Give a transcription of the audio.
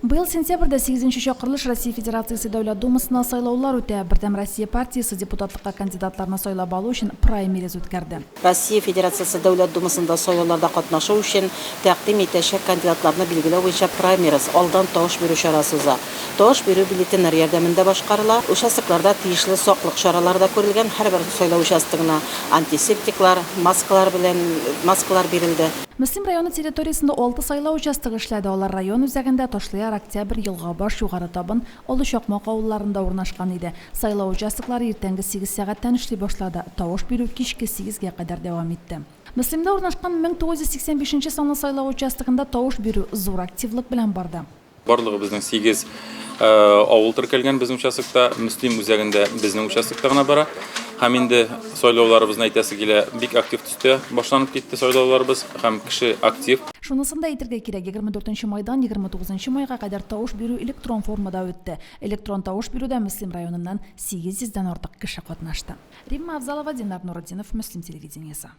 Быел сентябрьдә сигезенче чакырылыш Россия Федерациясе Дәүләт Думасына сайлаулар үтә. Бердәм Россия партиясе депутатлыкка кандидатларны сайлап алу өчен праймериз үткәрде. Россия Федерациясе Дәүләт Думасында сайлауларда катнашу өчен тәкъдим итәчәк кандидатларны билгеләү буенча праймериз, алдан тавыш бирү чарасы уза. Тавыш бирү бюллетеньнәр ярдәмендә башкарыла. Участокларда тиешле саклык чаралары да күрелгән, һәрбер сайлау участогына антисептиклар, маскалар белән маскалар бирелде. Мөслим районы территориясендә алты сайлау участогы эшләде, алар район үзәгендә, Ташлыяр, Октябрь, Елгабаш, Югары Табын, Олы Чакмак авылларында урнашкан иде. Сайлау участоклары иртәнге сигез сәгатьтән эшли башлады, тавыш бирү кичке сигезгә кадәр дәвам итте. Мөслимдә урнашкан 1985 нче санлы сайлау участогында тавыш бирү зур активлык белән барды. Барлыгы безнең 8 авыл теркәлгән безнең участокта. Мөслим үзәгендә безнең участокта гына бара. Һәм инде сайлауларыбызны әйтәсе килә, бик актив төстә башланып китте сайлауларыбыз һәм кеше актив. Шунысын да әйтергә кирәк, 24 майдан 29 майга кадәр тавыш бирү электрон формада үтте. Электрон тавыш бирүдә Мөслим районыннан 800 дән артык кеше катнашты. Римма Авзалова, Динар Нуретдинов, Мөслим телевидениесе.